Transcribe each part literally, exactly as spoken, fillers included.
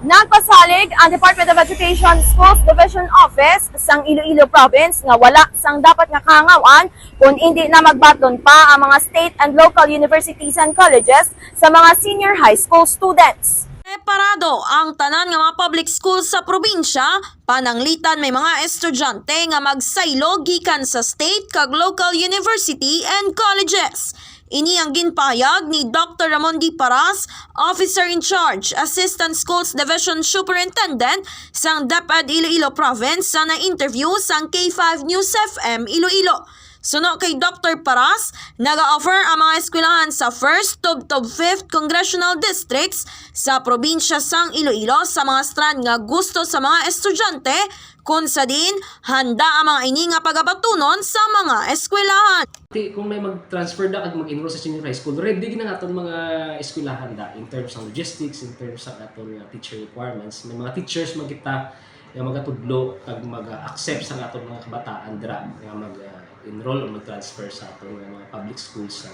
Nagpasalig ang Department of Education Schools Division Office sang Iloilo Province nga wala sang dapat nga kahangawan kon indi na magbaton pa ang mga state and local universities and colleges sa mga senior high school students. Preparado ang tanan nga mga public schools sa probinsya, pananglitan may mga estudyante nga magsaylo gikan sa state kag local university and colleges. Ini ang ginpahayag ni Doctor Ramon D. Paras, Officer in Charge, Assistant Schools Division Superintendent sang DepEd Iloilo Province sa na-interview sang K five News F M Iloilo. Suno kay Doctor Paras, naga-offer ang mga eskwelahan sa first tubtob fifth Congressional Districts sa probinsya sang Iloilo sa mga strand nga gusto sa mga estudyante, kon sa diin handa ang mga ini nga pagabatunon sa mga eskwelahan. Ti, kung may mag-transfer da kag mag-enroll sa senior high school, ready gid ang aton mga eskwelahan da in terms sa logistics, in terms sa aton nga teacher requirements. May mga teachers man kita nga magatudlo kag mag-accept sa aton mga kabataan dira nga mag-enroll o mag-transfer sa aton nga mga public schools sa,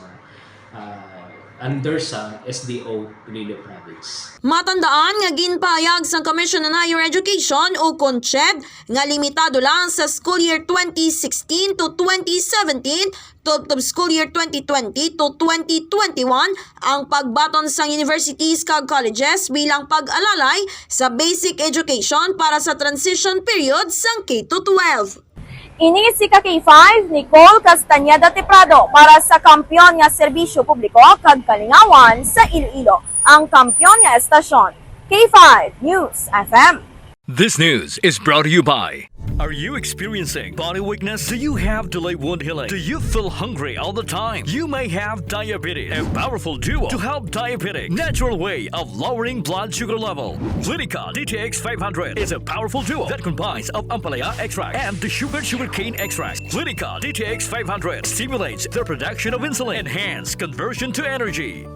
ah, under sa S D O Iloilo Province. Matandaan nga ginpahayag sang Commission on Higher Education o CONCHED nga limitado lang sa school year twenty sixteen to twenty seventeen tubtob school year twenty twenty to twenty twenty-one ang pagbaton sang universities kag colleges bilang pag-alalay sa basic education para sa transition period sang K to twelve. Ini si ka K five, Nicole Castañeda Tiprado, para sa Kampiyon nga Serbisyo Publiko kag Kalingawan sa Iloilo, ang kampiyon nga estasyon, K five News F M. This news is brought to you by. Are you experiencing body weakness? Do you have delayed wound healing? Do you feel hungry all the time? You may have diabetes. A powerful duo to help diabetic. Natural way of lowering blood sugar level. Clinica D T X five hundred is a powerful duo that combines of ampalaya extract and the sugar sugarcane extract. Clinica D T X five hundred stimulates the production of insulin, enhance conversion to energy.